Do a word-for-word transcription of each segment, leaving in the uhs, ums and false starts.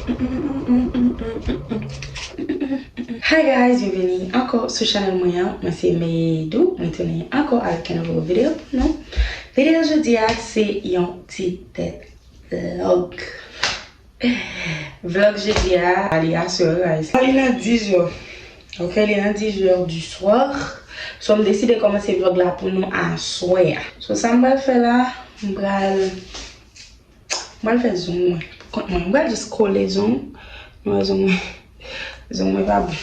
Hi guys, byenveni ankò sou chanèl mwen an. Mwen se Meydou. Mwen tounen ankò avèk yon nouvo videyo pou nou. Videyo jodi a se yon ti tèt vlog. Vlog jodi a, li aswè, guys. Li nan diz jè. Ok, li nan diz jè du soir. So, m deside kòmanse vlog la pou nou aswè a. So, sa m pral fè la, m pral, m pral fè zong mwen. Pou kont mwen. M pral jis kole zong. Nou wè zong mwen. Zong mwen pa bon.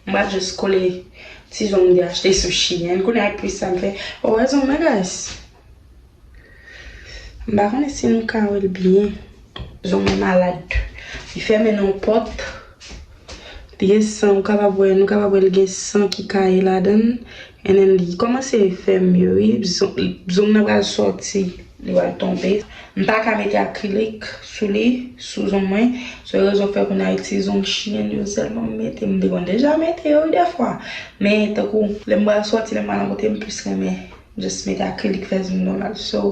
M pral jis kole ti zong m te achte sou Shein. Kounye a, epi sa m fè. Oh, wè zong mwen, guys. M pa konnen si nou ka wè l byen. Zong mwen malad. Li fèmen nan yon pòt. Li gen san, ou kapab wè, nou kapab wè l gen san ki kaye ladan l. And then li kòmanse fèmen, wi. Zong, zong nan pral sòti. Li pral tonbe. M pa ka mete akrilik sou li, sou zong mwen. Se rezon fè kounye a ti zong Shein yo sèlman m mete. M te konn deja mete yo, wi, dèfwa. Men, tankou, lè m pral sòti, lè m pral nan kote, m plis renmen just mete akrilik fè zong nòmal. So,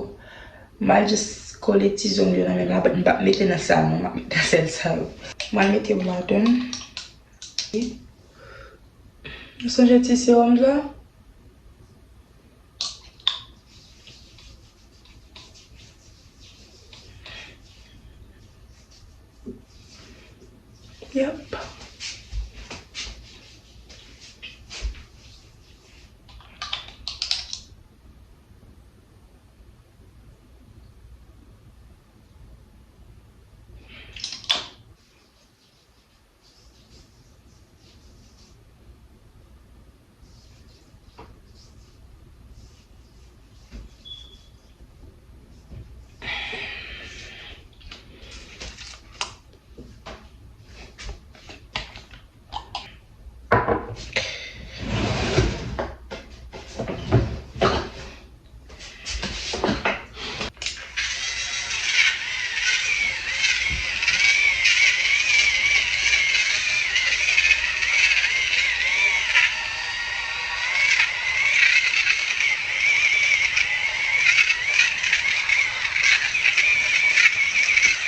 m pral just kole ti zong yo nan men m la, but m p ap mete nan sa non, m ap mete nan sèl sa yo. M pral mete yo ladan. Nou sonje ti sewòm sa? Yep.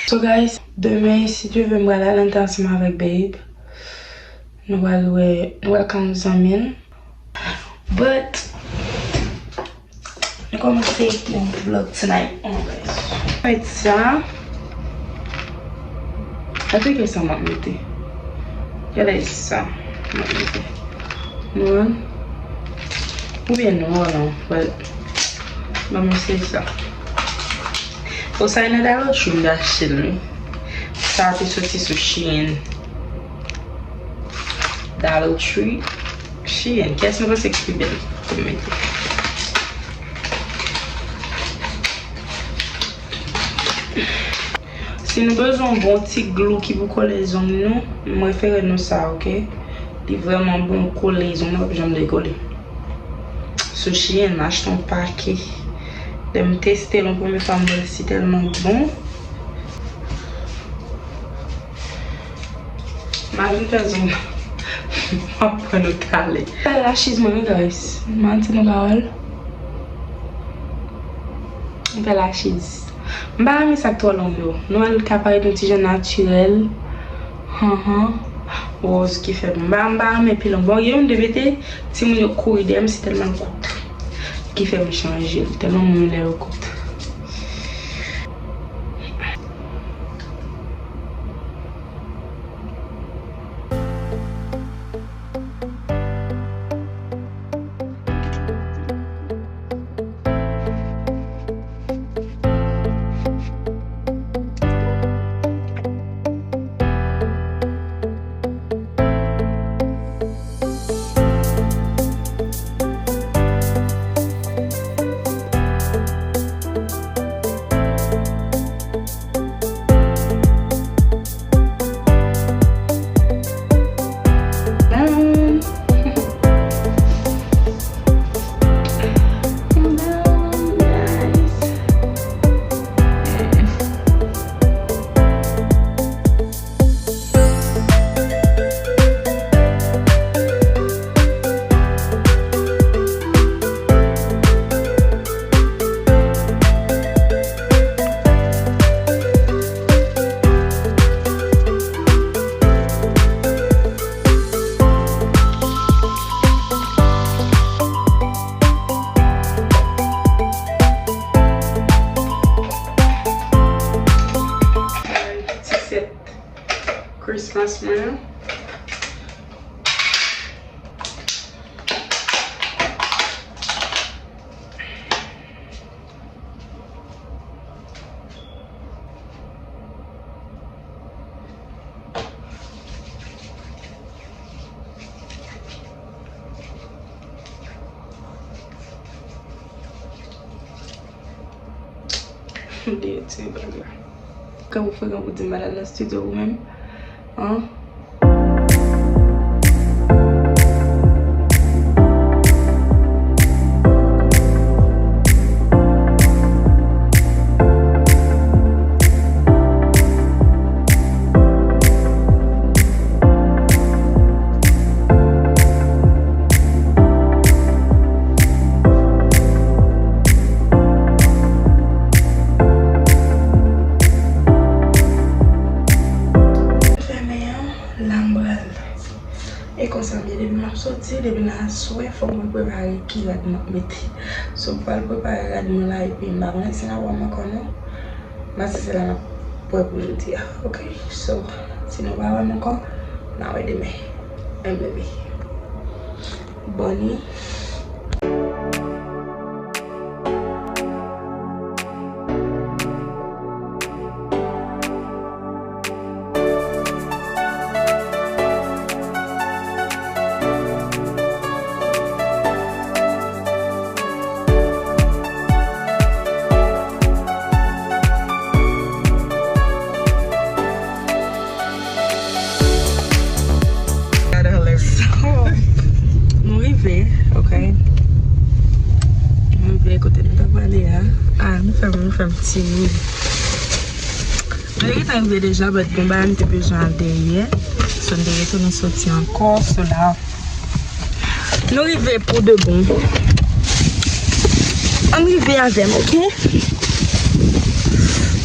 So guys, demen, si Dye vle, m pral al antre ansanm avèk Babe. Nou pral wè, nou pral ka yon zanmi l. But, nou kòmanse yon vlog tonight. Oh my gosh. Alright, sa. Gade ki sa m ap mete. Gade sa m ap mete. Nou wè? Oubyen nou wè non. But, ban m eseye sa. O, sa e nan Dollar Tree m te achte l, wi. Sa te soti sou Shein. Dollar Tree. Shein. Kiyès nou panse ki pi bèl? Kòmante. Si nou bezwen yon bon ti glou ki pou kole zong nou, m refere nou sa, ok? Li vrèman bon kole zong, li p ap janm dekole. Sou Shein, m achte yon pake. Lè m teste l yon premye fwa, m wè l si tèlman bon. M a vin fè zong. M ap pran nou talè. Fè lachiz mwen, wi, guys. Manti nou ka wè l. M fè lachiz. M pa renmen sa k twò long yo. Nou wè l ka parèt yon ti jan natirèl. Hanhan. Woz ki fè m pa, m pa renmen pi long. Bon, gen youn de mete, timoun yo kouri dèyè m, se tèlman l kout. Ki fè m chanje l. Tèlman m renmen lè yo kout. Mas mwen an. M te retire bag la. Kòman w fè pou di m pa t al nan studio ou menm? An? Fèmen an, la m pral. E konsa m ye, depi m ap soti, depi nan aswè, fòk mwen prepare ki rad m ap mete. So, m pral prepare rad mwen la, epi m pa konnen si n ap wè m ankò non. Mwen se la n ap wè pou nou di a, ok? So, si nou pa wè m ankò, n a wè demen. M leve. Bòn nuit. So, nou rive, ok. Nou rive kote nou t ap prale a. Ah, nou fè m, nou fè m ti ri. Nou te gentan rive deja, but gon bagay m te bezwen al dèyè. So, m te retounen soti ankò. So, la, nou rive pou de bon. Ann rive avè m, ok?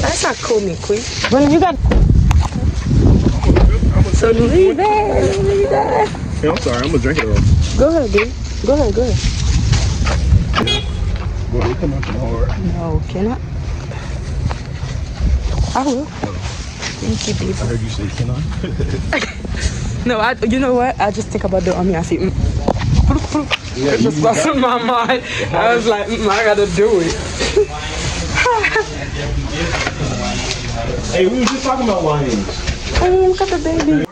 Bagay sa komik, wi. Bon, you got... So, nou rive, nou rive. Hey, I'm sorry, I'm gonna drink it all. Go ahead, babe. Go ahead, go ahead. Boy, you come on some hard. No, can I? I will. Thank you, babe. I heard you say, "Can I?" No, I, you know what? I just think about the army. I say, mm. It just passed in my mind. I was like, mm, I gotta do it. Hey, we were just talking about lions. Oh, look at the baby.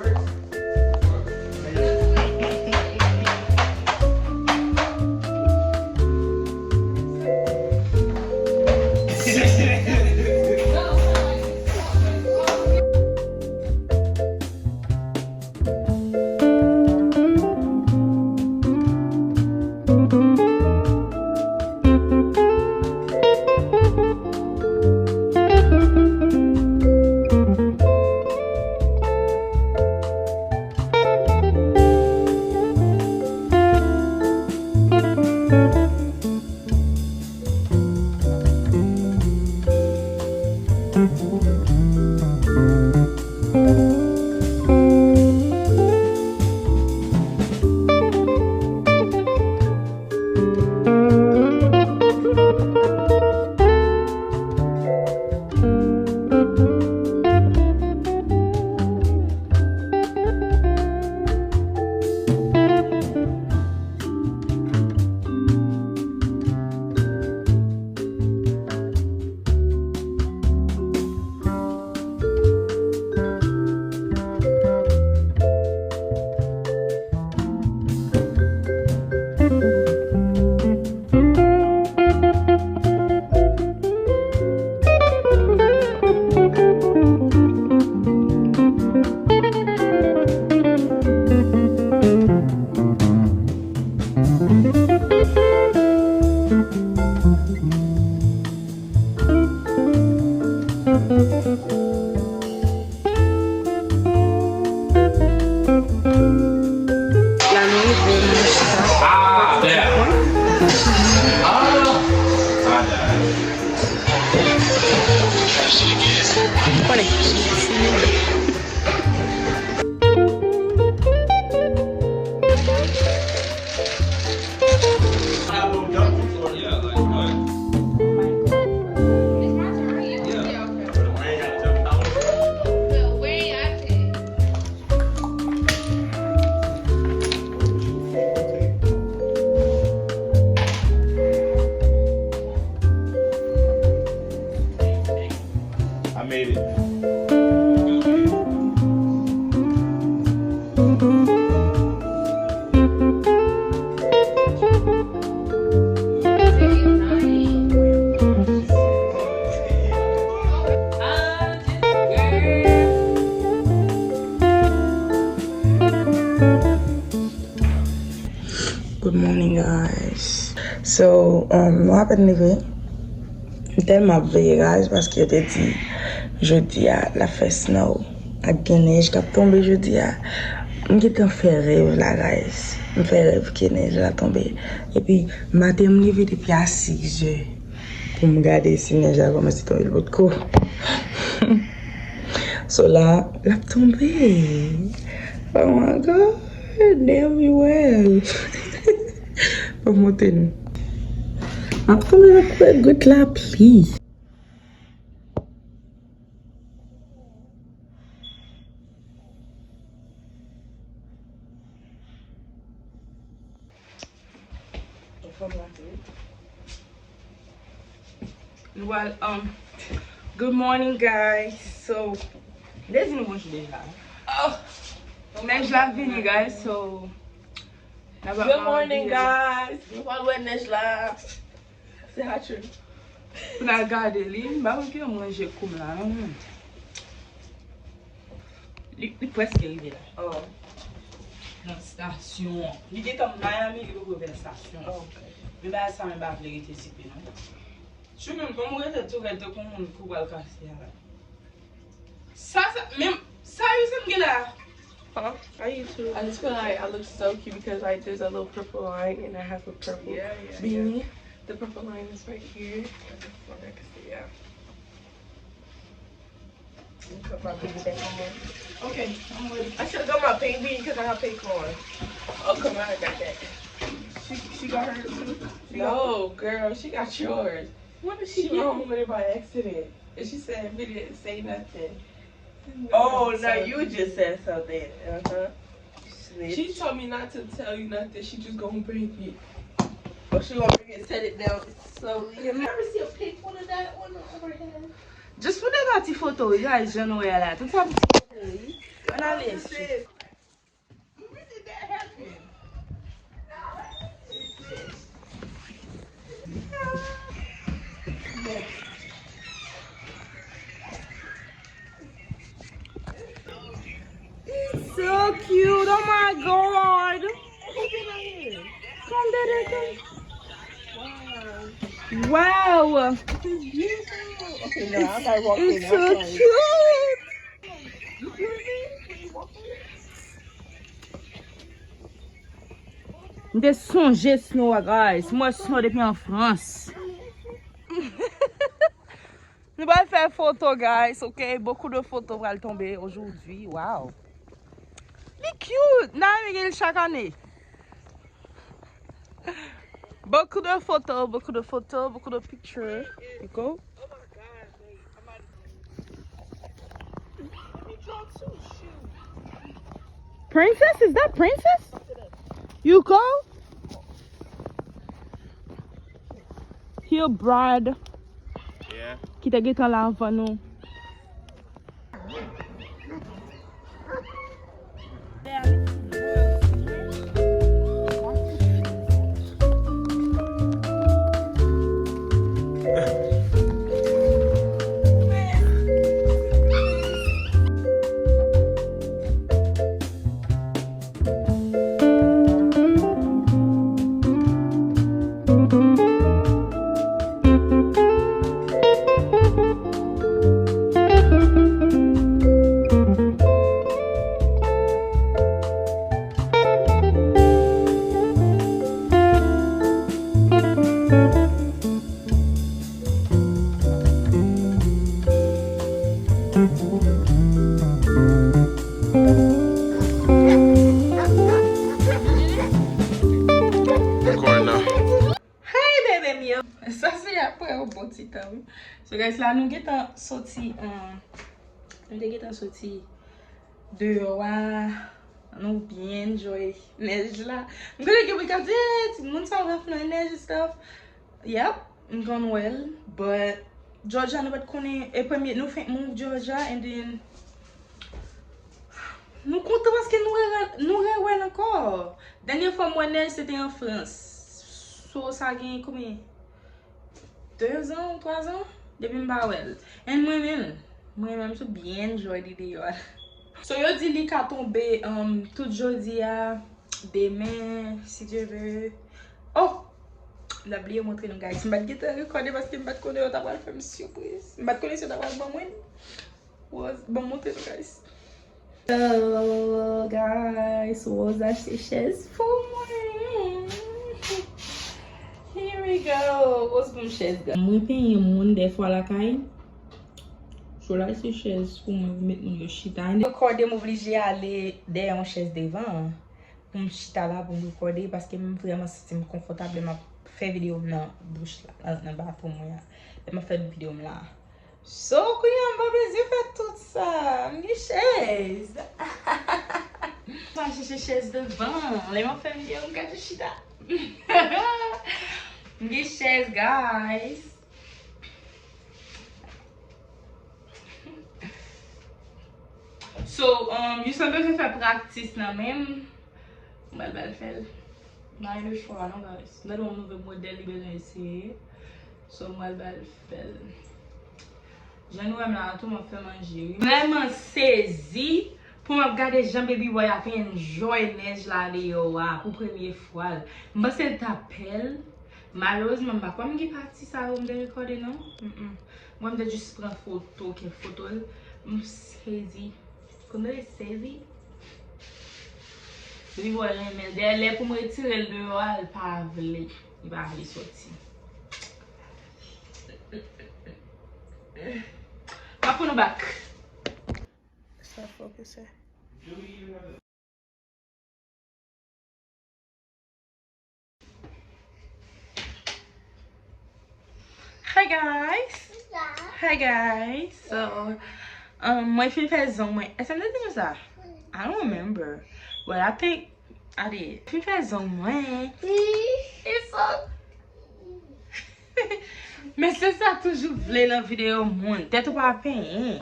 La nou rive nan chita. Ah, damn. Ah, I died. Konnen. So, um, nou apèn rive. M tèlman ap veye raj paske yo te di jodi a l ap fè snow ak gen nèj k ap tonbe jodi a. M gentan fè rèv la, guys. M fè rèv ke nèj la tonbe. Epi, maten m leve depi a sis zè pou m gade si nèj la kòmanse tonbe l potko. So la, l ap tonbe. Oh my God, damn you well. Bon, monte nou. M ap tonbe ak gòt lapli. Nou pral, um, good morning, guys. So, lezi nou bonjou deja. Oh! Nèj la vini, guys, so, n ap Good morning, guys. Nou pral wè nèj la. Se Hatrin. Pou n al gade li, m pa konn ki manje koum la, non. Li, li prèske rive la. Oh. Nan stasyon. Li gentan Miami, li poko rive nan stasyon. Oh, ok. Men bagay sa, men pa vle rete sipe, non. Chou menm, kòm ou rete tou rèd, tankou moun kou pral kase a la. Sa, sa, men, sa yo sanble la. Huh? How you too? I just feel like I look so cute because, like, there's a little purple line and I have a purple Yeah, yeah, beanie. Yeah. The purple line is right here. From what I can see, yeah. You put my beanie back on there. Okay, I'm ready. I should have got my pink beanie because I have pink on. Oh, come on, I got that. She, she got hers too? She got No, girl, she got yours. What is she She came wrong? Home with it by accident. And she said we didn't say nothing. Oh, no, you just said something. Uh-huh. Snitch. She told me not to tell you nothing. She just gonna bring it. Oh, she gonna bring it, set it down slowly. You ever see a pink one of that one over here? Just pou de gati foto, wi, guys, jan nou wè la. Tout sa pou ti foto, wi. Ann ale. When did that happen? It's so cute. Oh my God. Come, Dada, come. Wow. This is beautiful. Okay, no, I gotta walk in. It's so cute. M te sonje snow a, guys. M wè snow depi an Frans. Nou pral fè foto, guys, ok? Beaucoup de photos pral tonbe aujourd'hui. Wow. Li cute. N a gen l chak ane. Beaucoup de photos, beaucoup de photos, beaucoup de pictures. You go. Princess, is that Princess? You go? Hill Brad. Yeah. Ki te gentan la anvan nou. Hey, baby, mi. Sa se apre yon bon ti tan, wi. So, guys, la nou gentan soti, um, nou te gentan soti deyò a, nou byen enjoy nèj la. M konnen gen moun k ap di, "Eh, timoun sa yo rafle nan nèj and stuff." Yep, m konn wè l, but Georgia, nou pa t konnen, e premye, nou fenk move Georgia, and then nou kontan paske nou re-, nou rewè l ankò. Dènye fwa m wè nèj, se te an Frans. So, sa gen konbyen? De zan ou twa zan? Depi m pa wè l. And m renmen l. M renmen l, m sot byen enjoy li deyò a. So, yo di li ka tonbe, um, tout jodi a, demen, si Dye vle. Oh! M ta bliye montre nou, guys. M pa t gentan rekòde paske m pa t konnen yo ta pral fè m sipriz. M pa t konnen si yo ta pral ban mwen l. Rose, ban m montre nou, guys. So, guys, Rose achte chèz pou mwen. Here we go. Rose ban m chèz, guys. Mwen penyen moun dèfwa lakay. So, l achte chèz pou mwen, pou met moun yo chita. Rekòde, m oblije ale dèyè yon chèz devan an pou m chita la, pou m rekòde, paske m vrèman santi m konfòtab lè m ap fè videyo m nan douch la, nan, nan bathroom mwen an. Lè m ap fè videyo m la. So, kounye a m pa bezwen fè tout sa. M gen chèz. M al chèche chèz devan. Lè m ap fè videyo, m ka jis chita. M gen chèz, guys. So, um, jis mwen bezwen fè praktis nan men m. Mwen pral fè l. M pa gen lechwa non, guys. M tande yon nouvo modèl li bezwen eseye. So, mwen pral fè l. Jan nou wè m la a tou, m ap fè manje, wi. Vrèman sezi pou m ap gade jan Baby Boy ap enjoy nèj la deyò a pou premye fwa l. M panse l t ap pè l. Malerezman, m pa kwè m gen pati sa yo m te rekòde, non. Mm, mm. Mwen, m te jis pran foto, kèk foto l. M sezi. Kòm li sezi. Li wè renmen l. Dèyè lè pou m retire l deyò a, li pa vle. Li pa vle soti. M ap pran nou back. Sa fòk, se. Hi guys. Hi guys. So, um, mwen fin fè zong mwen. Èske m te di nou sa? I don't remember. But I think I did. Fin fè zong mwen. It's so Men se sa toujou vle nan videyo moun. Tèt ou pa penyen.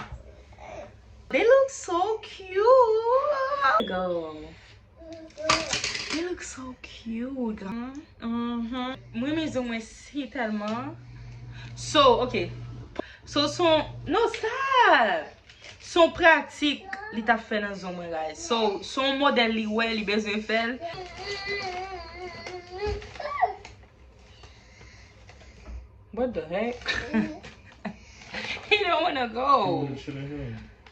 They look so cute. Go. They look so cute, girl. Mhm. Mwen renmen zong mwen si tèlman. So, ok. So, son, no, stop. Son pratik li t ap fè nan zong mwen, guys. So, son modèl li wè, li bezwen fè l. What the heck? He don't wanna go.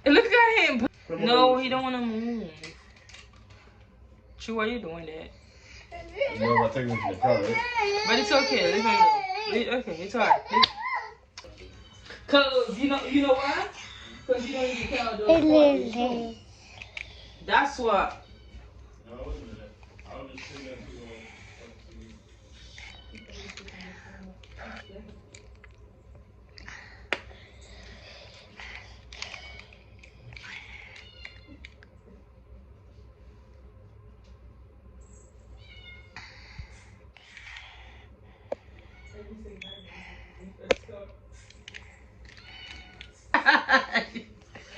Look at him. No, he don't wanna move. Chu, why you doing that? But it's okay. Leave him go. Le- Okay, it's alright. Cause you know, you know why? Cause you don't even tell those boys. That's what.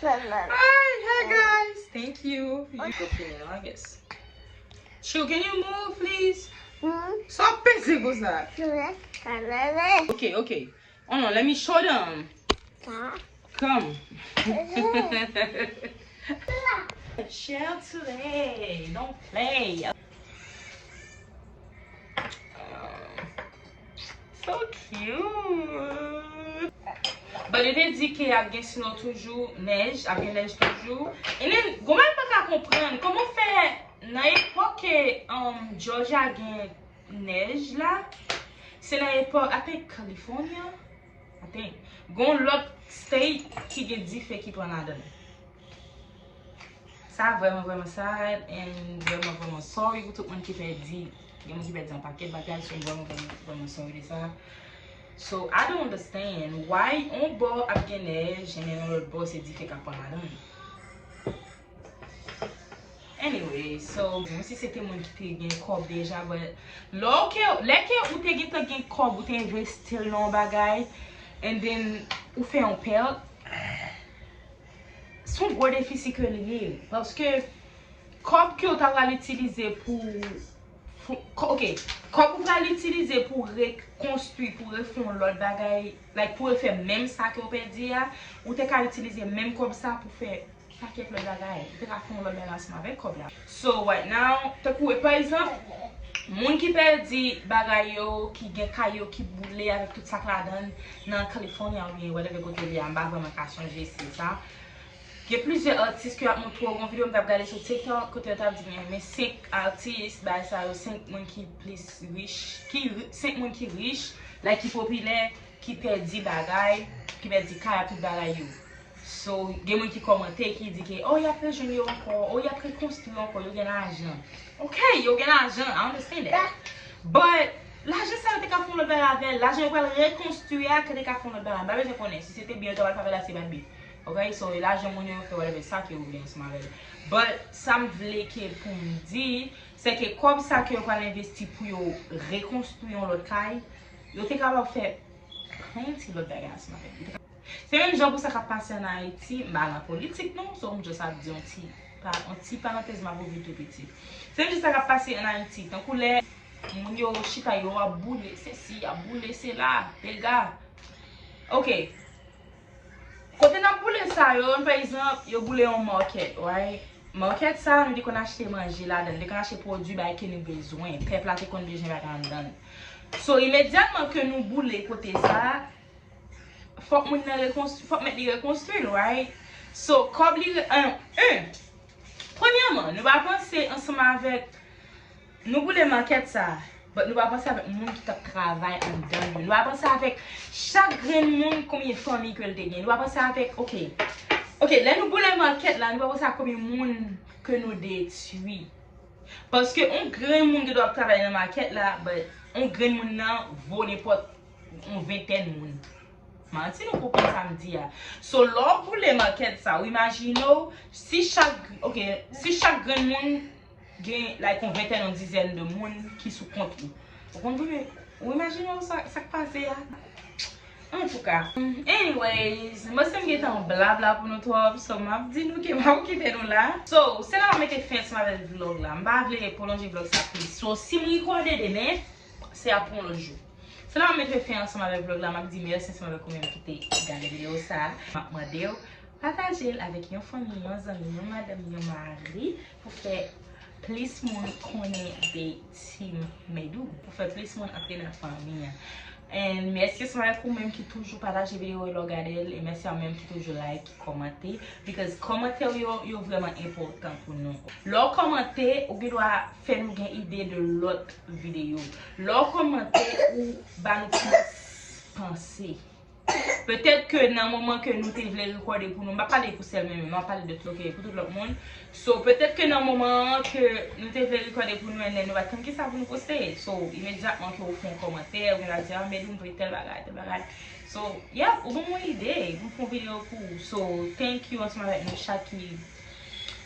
Hi, hi guys. Thank you. You go fini, I guess. Chu, can you move, please? Stop pezing konsa. Okay, okay. Hold on, let me show them. Come. Shell today. Don't play. So cute. But yo te di ke ap gen snow toujou, nèj, ap gen nèj toujou. And then, gon bagay m pa ka konprann, kòman fè nan epòk ke, um, Georgia gen nèj la, se nan epòk, I think California, I think, gon lòt state ki gen dife ki pran ladan l. Sa vrèman, vrèman sad, and vrèman, vrèman sorry pou tout moun ki pèdi. Gen moun ki pèdi yon pakèt bagay, so vrèman, vrèman, vrèman sorry de sa. So, I don't understand why on bò ap gen nèj, and then on lòt bò se dife k ap pran ladan l. Anyway, so, menm si se te moun ki te gen kòb deja, but lè ke, lè ke ou te gentan gen kòb, ou te envesti l nan yon bagay, and then ou fè yon pèt, se yon gwo defisi ke li ye. Paske kòb ke w ta pral itilize pou, pou, ok, kòb ou pral itilize pou rekonstwi, pou refè yon lòt bagay, like, pou refè menm sa ke w pèdi a, ou te ka itilize menm kòb sa pou fè pakèt lòt bagay. Ou te ka fè yon lòt bagay ansanm avèk kòb la. So, right now, tankou, pa egzanp, Moun ki pèdi bagay yo, ki gen kay yo ki boule avèk tout sa k ladan nan California oubyen whatever kote li a, m pa vrèman ka sonje si sa. Gen plizyè atis ke y ap montre w. Gon videyo m t ap gade sou TikTok kote yo t ap di men, men senk atis, bagay sa yo, senk moun ki plis rich, ki ri- senk moun ki rich, like ki popilè, ki pèdi bagay, ki pèdi kay ak tout bagay yo. So, gen moun ki kòmante ki di ke, oh, y ap rejwenn yo ankò, oh, y ap rekonstwi ankò, yo gen lajan. Ok, yo gen lajan, I understand that. But lajan sa yo te ka fè yon lòt bagay avè l. Lajan yo pral rekonstwi a te ka fè yon lòt bagay. M pa bezwen konnen si se te byen yo ta pral fè avè l, se pa byen. Ok, so lajan moun yo fè whatever sa ke yo vle ansanm avè l. But sa m vle ke pou m di, se ke kòb sa ke yo pral envesti pou yo rekonstwi yon lòt kay, yo te kapab fè plenty lòt bagay ansanm avè l. Se menm jan pou sa k ap pase ann Ayiti, m pa nan politik non, so m just ap di yon ti pa- yon ti parantèz, m ap ouvri tou piti. Se menm jan sa k ap pase ann Ayiti, tankou lè moun yo chita, yo ap boule sesi, y ap boule sela, dega. Ok. Kote n ap boule sa yo, pa egzanp, yo boule yon market, right? Market sa, nou te konn achte manje ladan l, nou te konn achte pwodui bagay ke nou bezwen, pèp la te konn bezwen bagay anndan l. So, imedyatman ke nou boule kote sa, fòk moun nan rekonstwi, fòk mèt li rekonstwi l, right? So, kòb li, en, en, premyèman, nou pa panse ansanm avèk, nou boule makèt sa, but nou pa panse avèk moun ki t ap travay anndan l yo. Nou pa panse avèk chak grenn moun, konbyen fanmi ke l te gen. Nou pa panse avèk, ok, ok, lè nou boule makèt la, nou pa panse a konbyen moun ke nou detwi. Paske yon grenn moun ki dwe ap travay nan makèt la, but yon grenn moun nan vo nenpòt yon ventèn moun. Manti nou konprann sa m di a. So, lè w boule makèt sa, w imajine w, si chak, ok, si chak grenn moun gen, like, yon ventèn, yon dizèn de moun ki sou kont ou. Ou konn konbyen, ou imajine w sa, sa k pase a? Antouka, anyways, mwen se m gentan blabla pou nou twòp, so m ap di nou ke m ap kite nou la. So, se la m ap mete fen ansanm avèk vlòg la. M pa vle pwolonje vlòg sa plis. So, si m rekòde demen, se ap pou yon lòt jou. Se la m ap mete fen ansanm avèk vlòg la, m ap di mèsi ansanm avèk ou menm ki te gade videyo sa. M ap mande w pataje l avèk yon fanmi, yon zanmi, yon madanm, yon mari pou fè plis moun konnen de Team Medou, pou fè plis moun antre nan fanmi an. And mèsi ansanm avèk ou menm ki toujou pataje videyo yo lè w gade l, e mèsi a ou menm ki toujou like, ki kòmante, because kòmantè w yo, yo vrèman enpòtan pou nou. Lè w kòmante, ou gen dwa fè nou gen ide de lòt videyo. Lè w kòmante, ou ba nou plis panse. Petèt ke nan moman ke nou te vle rekòde pou nou, m pa pale pou sèl mwen menm, m ap pale de tout, ok, pou tout lòt moun. So, petèt ke nan moman an ke nou te vle rekòde pou nou, and then nou pa t konn kisa pou nou poste. So, imedyatman ke ou fè yon kòmantè, ou gen dwa di, ah, Medou, m vle tèl bagay, tèl bagay. So, yeah, ou ban mwen ide pou m fè yon videyo pou ou. So, thank you ansanm avèk nou chak ki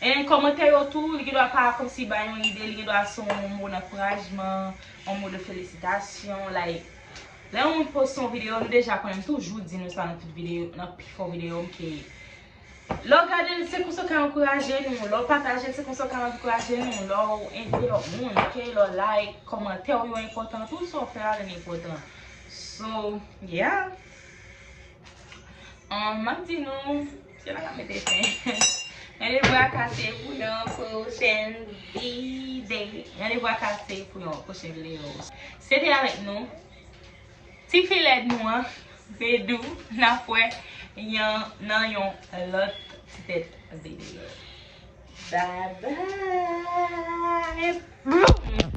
And kòmantè yo tou, li gen dwa pa kòmsi bay yon ide, li gen dwa se yon mo nankourajman, yon mo de felisitasyon, like, lè yon moun poste yon videyo, nou deja konnen, m toujou di nou sa nan tout videyo, nan pifò videyo m ke lè w gade l, se konsa w ka ankouraje nou, lè w pataje l, se konsa w ka ankouraje nou, lè w envite lòt moun, ok, lè w like, kòmantè w yo enpòtan, tout sa w fè a, li enpòtan. So, yeah. Um, m ap di nou, se la k ap mete fen. Randevou a kase pou yon pwochèn vide-, randevou a kase pou yon pwochèn videyo. Se te avèk nou, tifi lèd nou an, Medou, n ap wè yon, nan yon lòt ti tèt videyo. Bye bye.